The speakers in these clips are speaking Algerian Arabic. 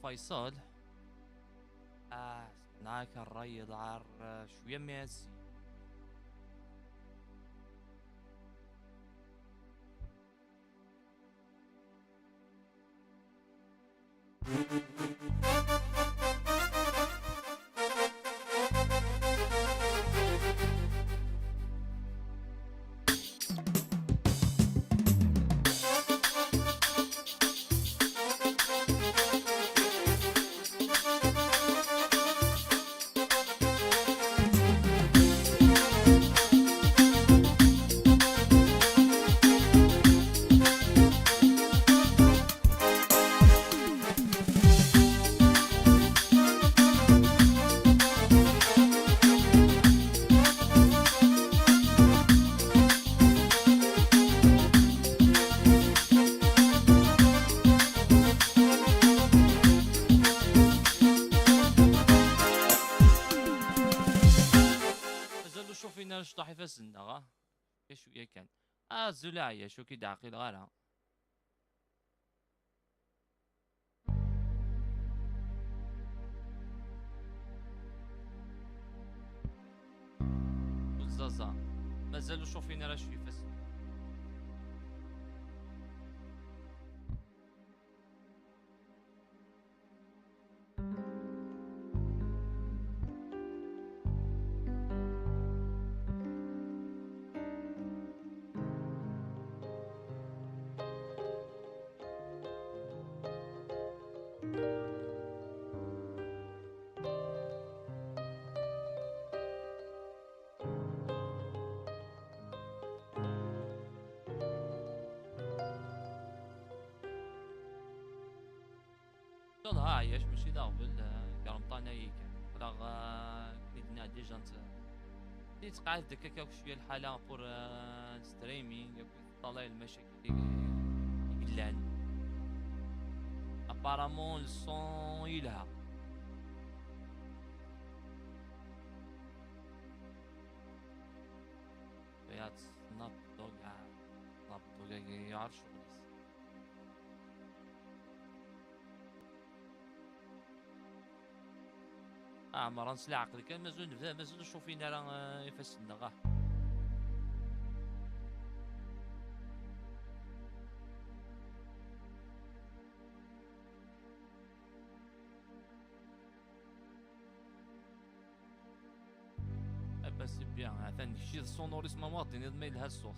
فيصل ناك الري ضعر شوية ميسي. مازالو شوفينا شطاحي فاسنا شوية كان زلاعية شو كي دعقيل غالا زازا مازالو شوفينا راه شوية فاس. عايش ماشي داغبل كرمطانا يكا ولا كنيدنا ديجا نت تقعد دكا شوية الحالة بور ستريمينغ طالع المشاكل يقلان ابارامون الصون يلها فيات سناب دوغ سناب دوغ يعرف شغليس. ما رانس العقل كان مازال نبدا مازال نشوفينا راه يفسدنا غا. با سي بيان ثاني شي السونوريس ما واطيني ما لها الصوت.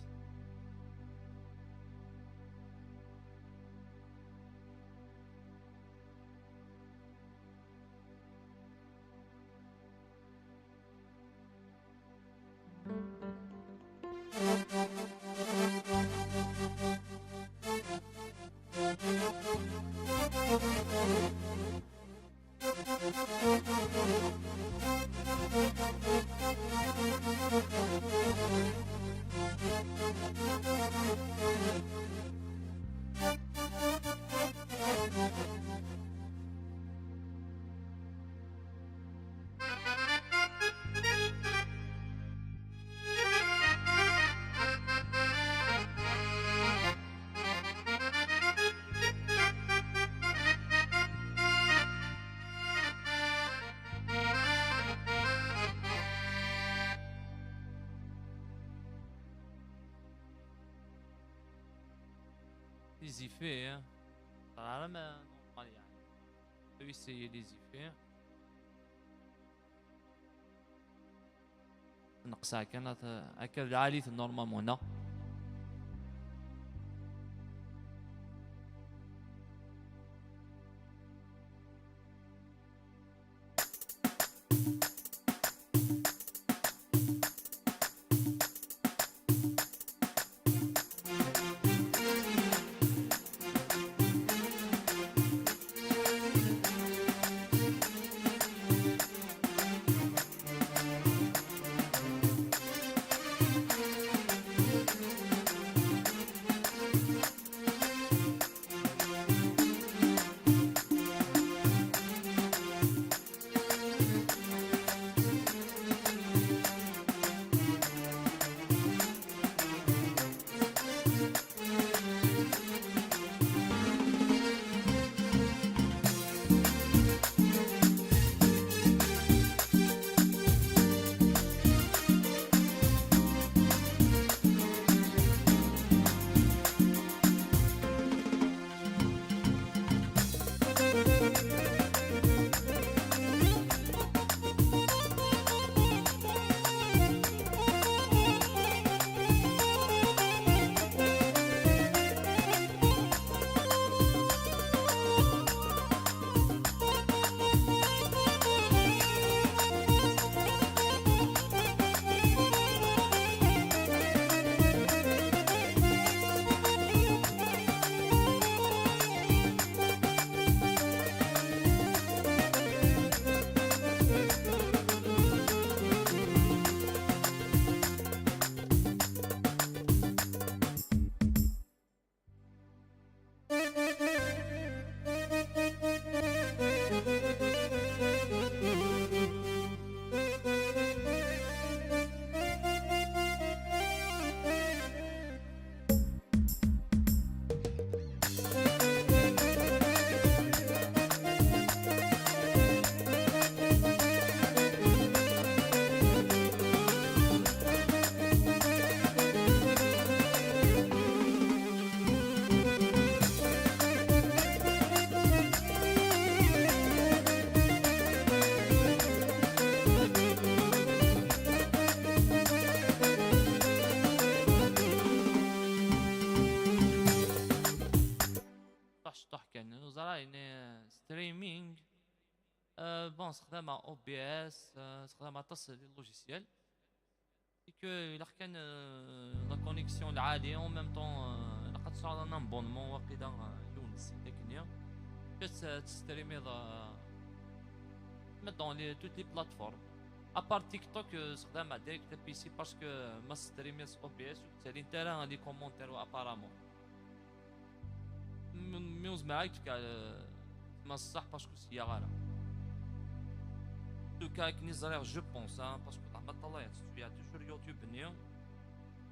Les effets, hein. Vraiment normal يعني. Peut essayer les effets. نقصها كانت هكا العالي نورمالمون هنا. وزرا يعني streaming bon استخدام OBS استخدام تصل ال logiciel que الا كان la connexion العالية en même temps لقد صار un abonnement وقيلا يونس تكنيا باش تستريمي dans les toutes les plateformes à part TikTok استخدام direct PC parce que ما ستريمي OBS وتالي انت les commentaires apparemment ميوز معاك ما صح parce que سيا غالا دوكا كني زريغ je pense parce que طعم طلايا تسويا toujours YouTube نيا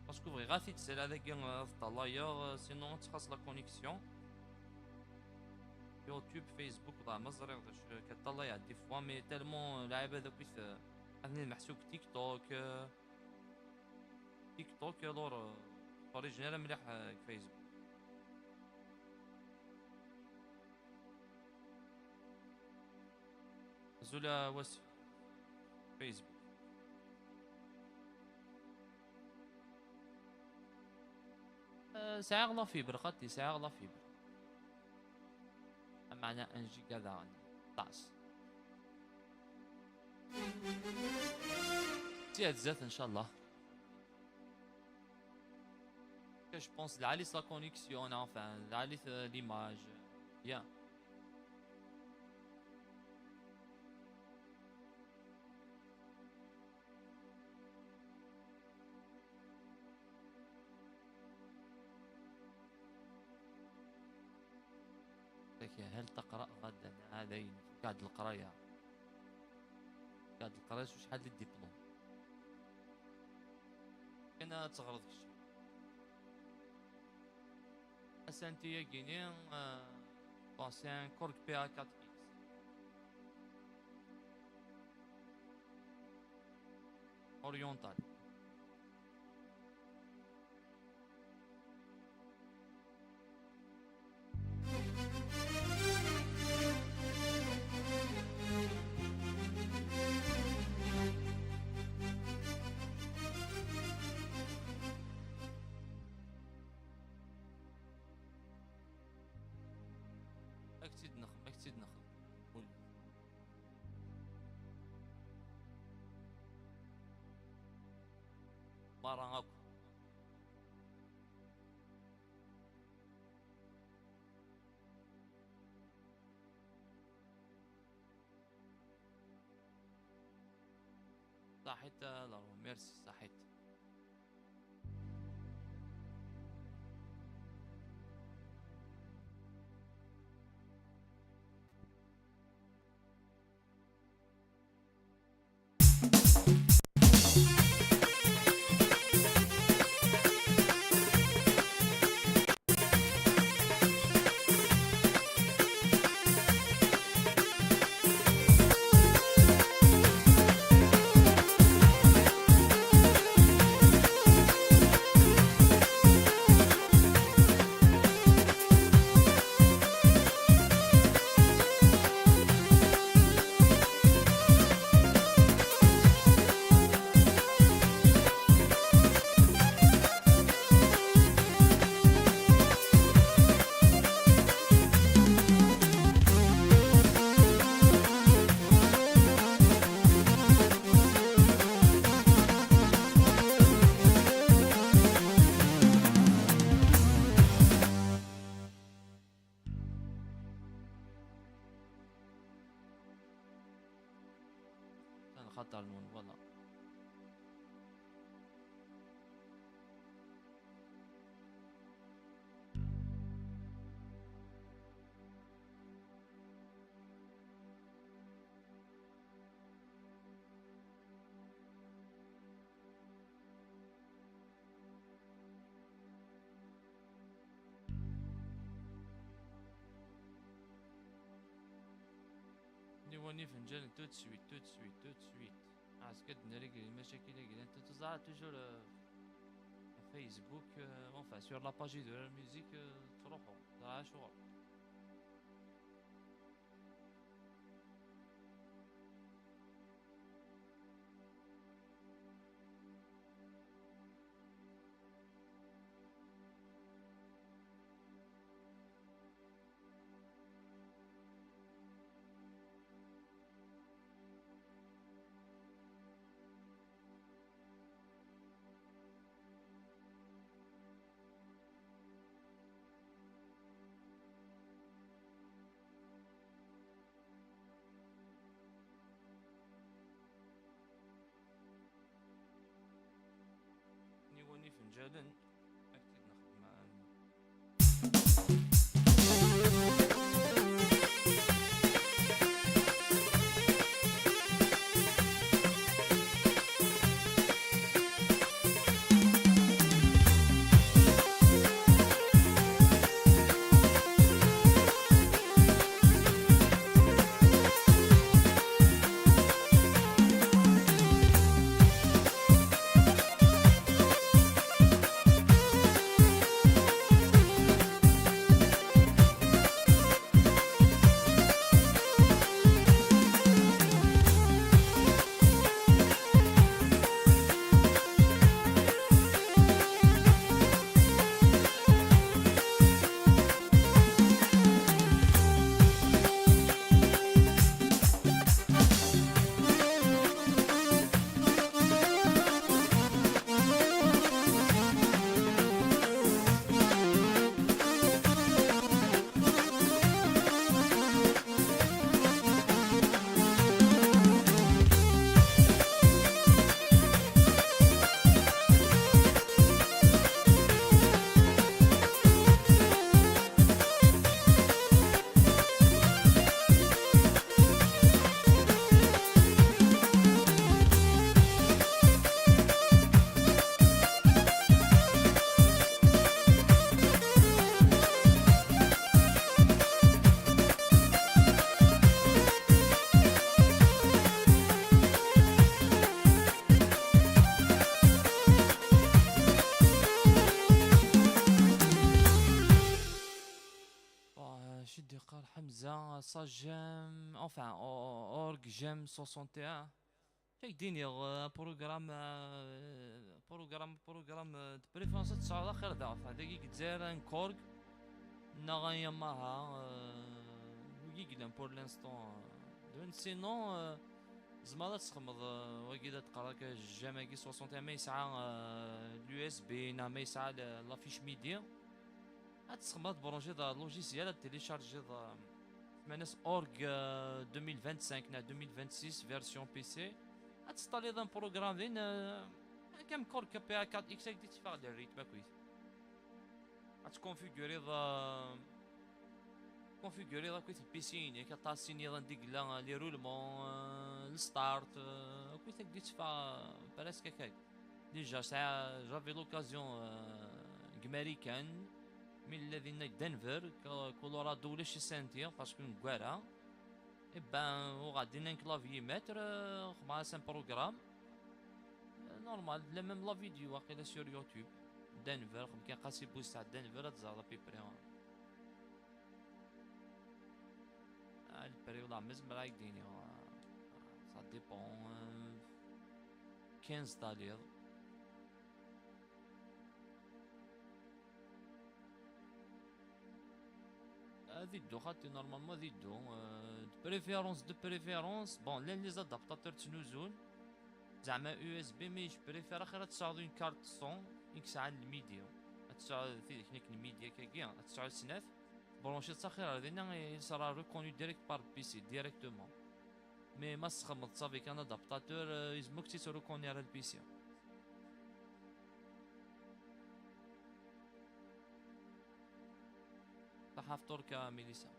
parce que بغي غاثي تسال هذاك طلايا sinon تخاص la connexion YouTube Facebook ضاع ما زريغ كطلايا des fois mais tellement لعب هذاك عندي محسوب TikTok TikTok alors original مليح فيسبوك. زولا واسف فيسبوك. ساعة la fibre خاطي ساعة la fibre معنا un giga ذا طاس تياد زات ان شاء الله. je pense العالي la connexion enfin العالي l'image bien. هل تقرأ غدا؟ هذا قاعد القراية قاعد القراية شحال لي الدبلوم كان تغرض كشي اسانتي كيني bon c'est un Korg PA 4 X Oriental. اكتد نخدم مرة هاكو صحيت لا ميرسي صحيت. خطر نون والله. نيواني فنجان tout de suite tout de suite tout de suite عسكت نريق المشاكل اللي انت تزعل toujours Facebook enfin sur la page de la musique تروحو زعل شغل. عجالا اكيد نخدم. شدي قال حمزة Sagem, enfin Org JEM 61 كيديني programme de préférence تسعة خير ضعف هذاك الجزائر un Korg نا Yamaha ويقلن pour l'instant donc sinon زعما تخمض وكي تقرا JEM اكي 61 ما يسعى l'USB نا ما يسعى la fiche MIDI تسخمض تبرونشي دا logiciel télécharger سمعناس Org 2025 نا 2026 version PC تستالي un programme دين كم Korg KPA 4 X دي تفاعل ال rythme كويس تكونفيغوري ذا كونفيغوري ذا كويت ال PC كطاسيني ذا ديك les roulements ال start كويت دي تفا presque هكاك déjà ساعة j'avais l'occasion امريكان من الذين دنفر كولورادو ولا شي synthé parce que نكوارا eh ben وغادي un clavier maître مع un programme normal la même la vidéo واقيلا sur YouTube دنفر كان قاسي بوز تاع دنفر تزار à peu près ال prix ولا مزمر يديني ça dépend 15 دالير. ذي دو خاطي normalement ذي دو de préférence bon لان les adaptateurs تنوزون زعما USB mais je préfère خير تسعود une carte son يكس عن الميديا تسعود في كنيك الميديا كاكيا تسعود سناف brancher خير هذينا sera reconnu direct par PC directement mais ما تخمض صافي كان adaptateur يزمك تيتروكوني على ال PC. صح فطورك ميليسا.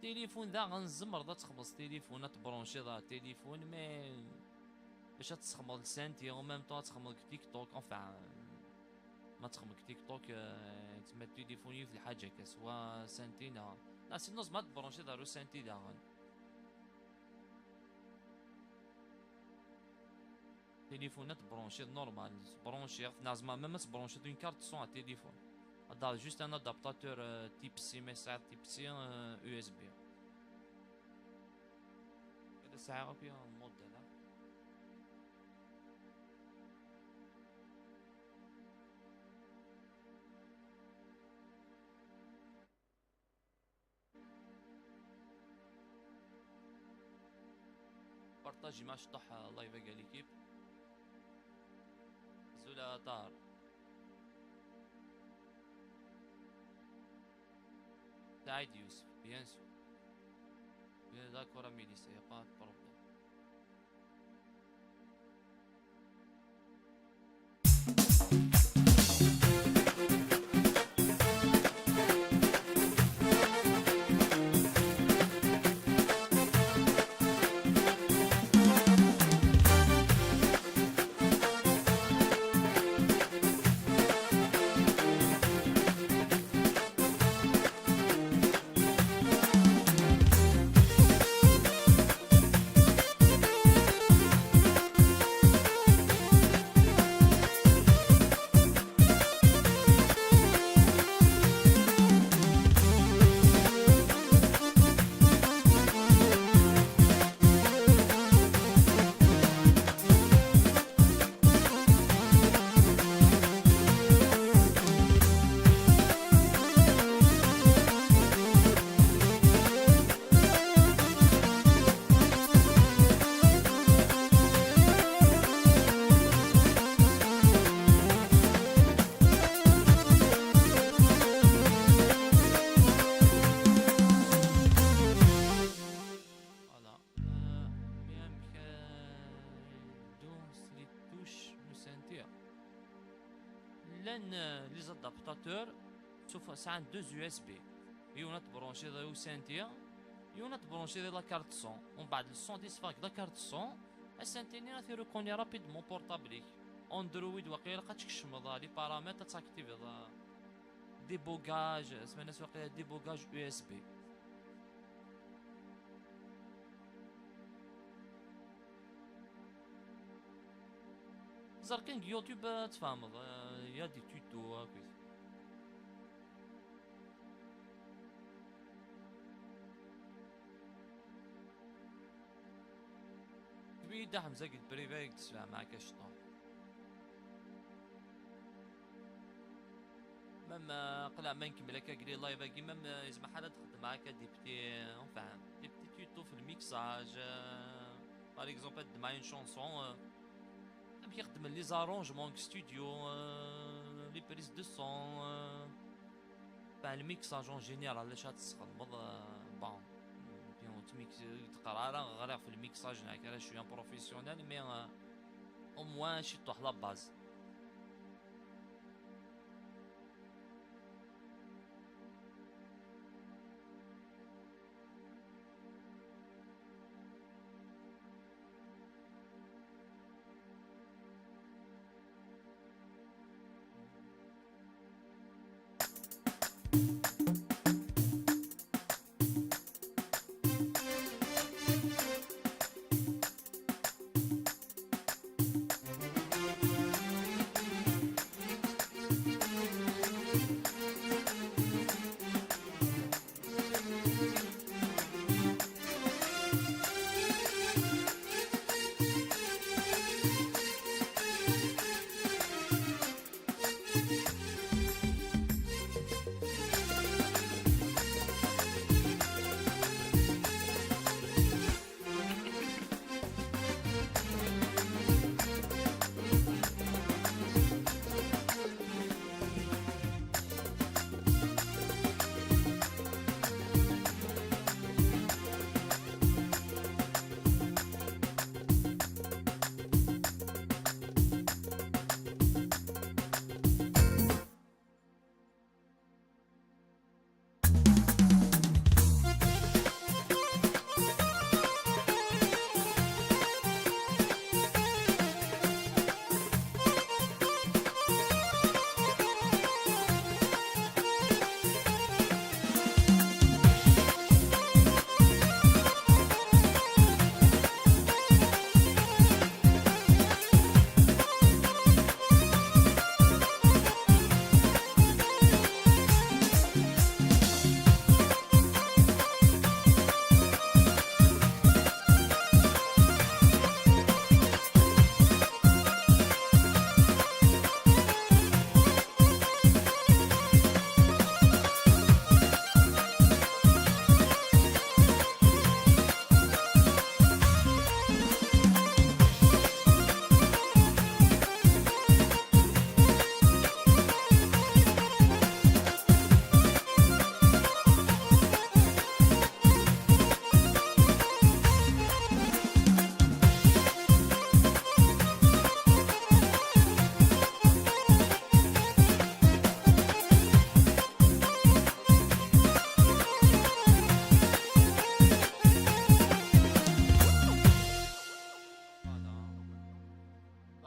تليفون ذا غنزمر ذا تخبص تليفون تبرونشي ذا تليفون mais باش تخمض ال synthé en même temps تخمض تيك توك enfin ما تخمض تيك توك تسمى التليفون في الحاجه كسوا synthé نا لا sinon ما تبرونشي دارو synthé دا تليفونات brancher normal brancher لازم même تبرونشي une carte son على التليفون هذا juste un adaptateur type C mais ساعة type C USB هذا ساعة في الموديل. partager مع شطح live كاع l'équipe زولا طار سعيد يوسف bien sûr bien d'accord ميليسا y a pas problème. les adaptateurs sauf سعان deux USB، يونا تبرونشي au synthé، يونا تبرونشي la carte son، ومن بعد ال son ديسفاك la carte son، ال synthé ني راه reconnaît rapidement portable يك Android وقيلا قد تكشمض les paramètres تاكتيفي débogage، سمعنا وقيلا débogage USB. زار كاين يوتيوب تفهمض، y a des tutos هاكا. تبي حمزة قد privé تسمع معاك الشطون même قلع ما نكمل هكا قري live هاكي، même يزما حالة تخدم معاك des petits enfin des petits tutos في ال mixage، par exemple تخدم معايا une chanson يخدم les arrangements studio، les prises de son، ال mixage en général علاش تستخدم. bon bien تميكس تقرا راه غير في الميكساج هكا je suis un professionnel، mais au moins شي طوح la base.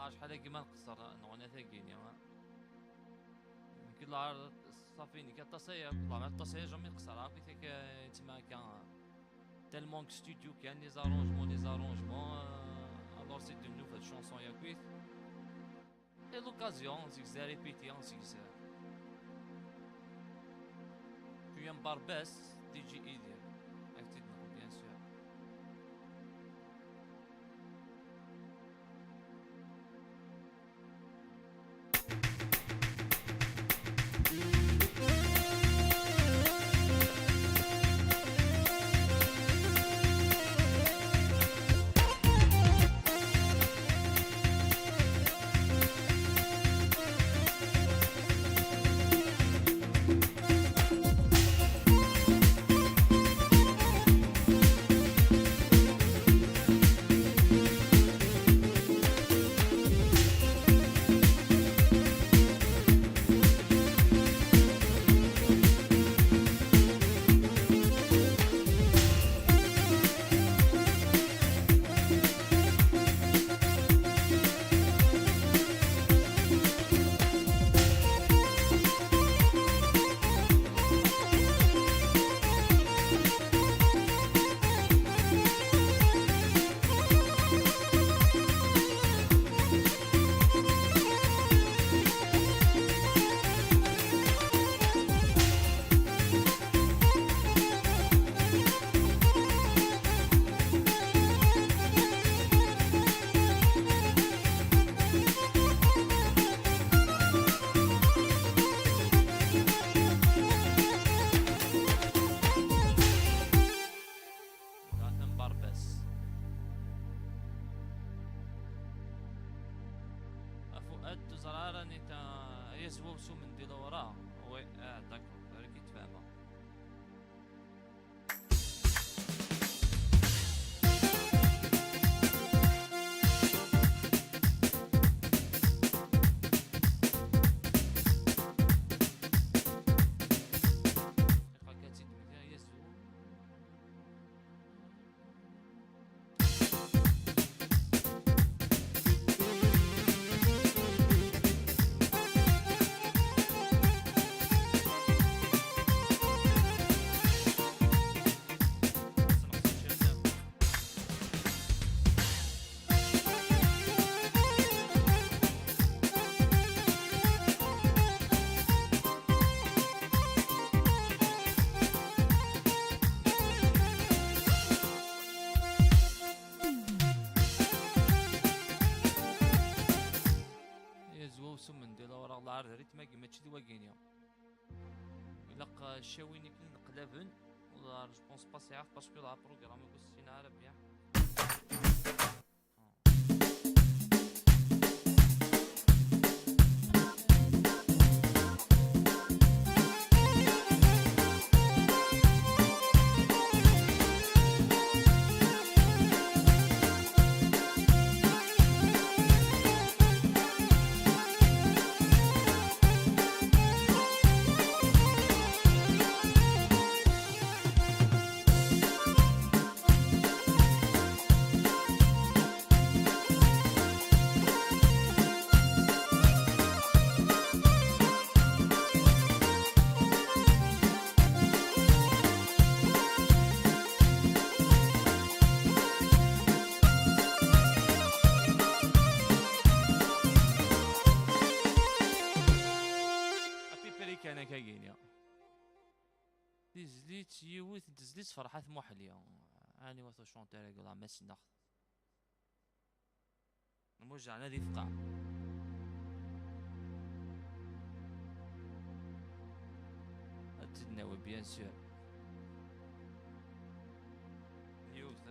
شحال كيما نقصر نغنى ثاقيني كي صافي كتصايا والله ما تصايا jamais نقصر عرفتي تما كان tellement studio كان les arrangements les arrangements، alors c'est de nouvelles chansons يا كويت et l'occasion زيكزا répéter زيكزا tu بارباس دي جي ايدير bien sûr. الريتم ماشي دواكينيا إلا الشاويني كي نقلبن ولا je pense pas سي parce que la programme كوسينا عرب bien. كان كاينيا تزليت يوث تزليت فرحات موحليا اني وثو شونتير يقول ما سنخ موجعنا ذي فقع تدناوي bien sûr يوث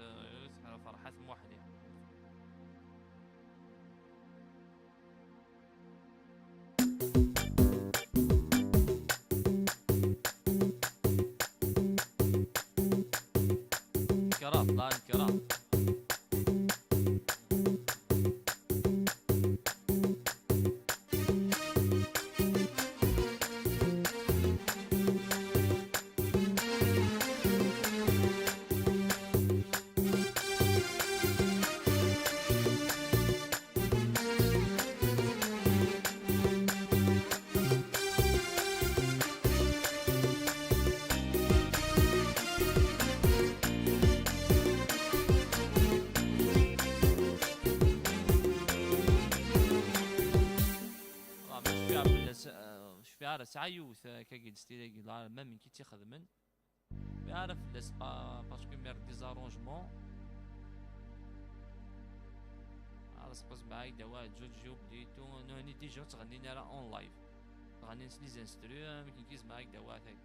فرحات موحليا. لا الكرام ساعة يوث كاكي ستيل même كي تيخدمن يعرف لاس parce que مير des arrangements عرس معاك دوا جوج جو بديتو نوني déjà تغنينا راه en live تغني les instrus ممكن كيز معاك دوا تاك.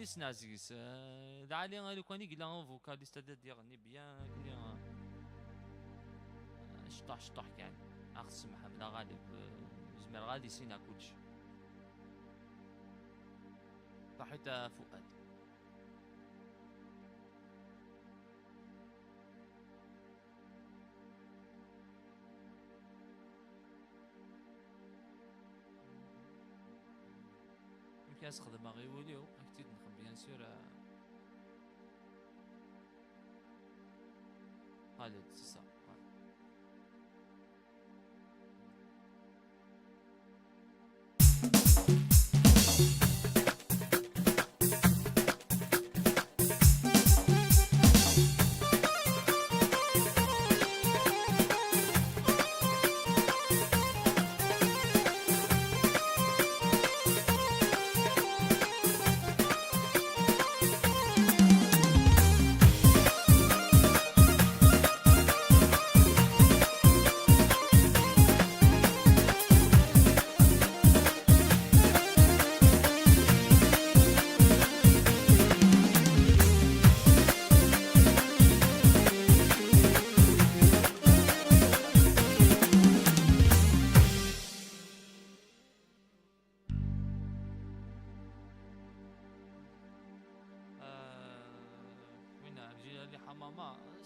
سنعزيز لعلي لو كان يقلا vocaliste ديال bien شطح شطح كان اخ سمح لا غالب زمر غادي سينا كلشي صحيت فؤاد. يمكن استخدم غيوليو اكيد نخدم bien sûr خالد c'est ça.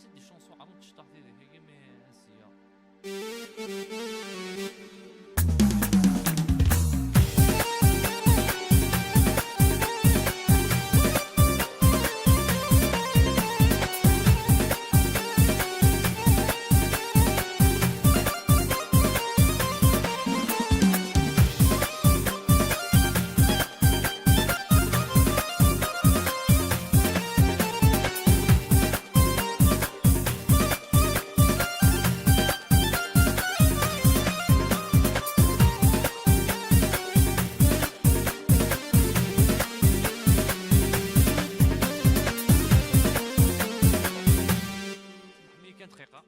C'est des chansons avant que je mais c'est دقيقة.